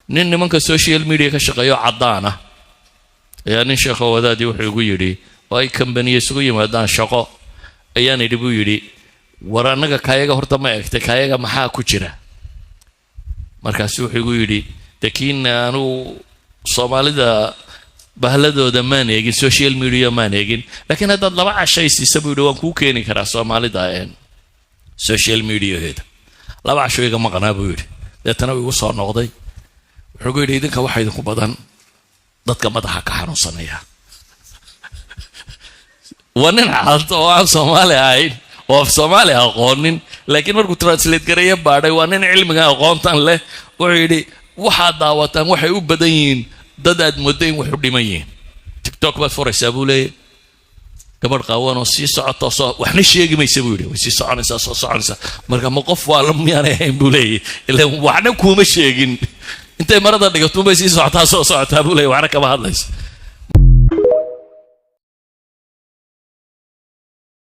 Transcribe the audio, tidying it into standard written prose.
Nin nimanka social media ka shaqeeyo caddaan ah ayaa nin sheekho wadaadii wuxuu igu yidhi, oo ay kambaniye isugu yimaadaan shaqo, ayaan idhi, buu yidhi, "War annaga kaayaga horta ma egtay? Kaayaga maxaa ku jira?" Markaasu wuxuu igu yidhi, "De kiina anugu Soomaalida bahladooda maan eegin, social media maan eegin, laakiin haddaad 2 cashaysiisa," buu yidhi, "waan kuu keeni karaa Soomaalida social mediaheeda." 2 casho iga maqnaa, buu yidhi. Deetana uu igu soo noqday, wuxuu ku yidhi, "Idinka waxaa idinku badan dadka madaxa ka xanuunsanaya." Waa nin cad oo aan Soomaali ahayn oo af Soomaali aqoonin, laakiin markuu translate gareeya baadhay, waa nin cilmiga aqoontan leh. Wuxuu yidhi, "Waxaad daawataan waxay u badan yihiin dad aad mooddo in wax u dhiman yihiin. TikTok baad furaysaa," buu leeyahy, "gabadh qaawan oo sii socota, soo waxna sheegi maysa," buu yidhi. "Way sii soconaysaa, soo soconaysaa. Marka ma qof waala miyaanay ahayn?" buu leeyahy. "Ilan waxna kuuma sheegin, intay marada dhigato bay sii socotaa, soo socotaa," buu leeyahy, "waxna kama hadlaysa."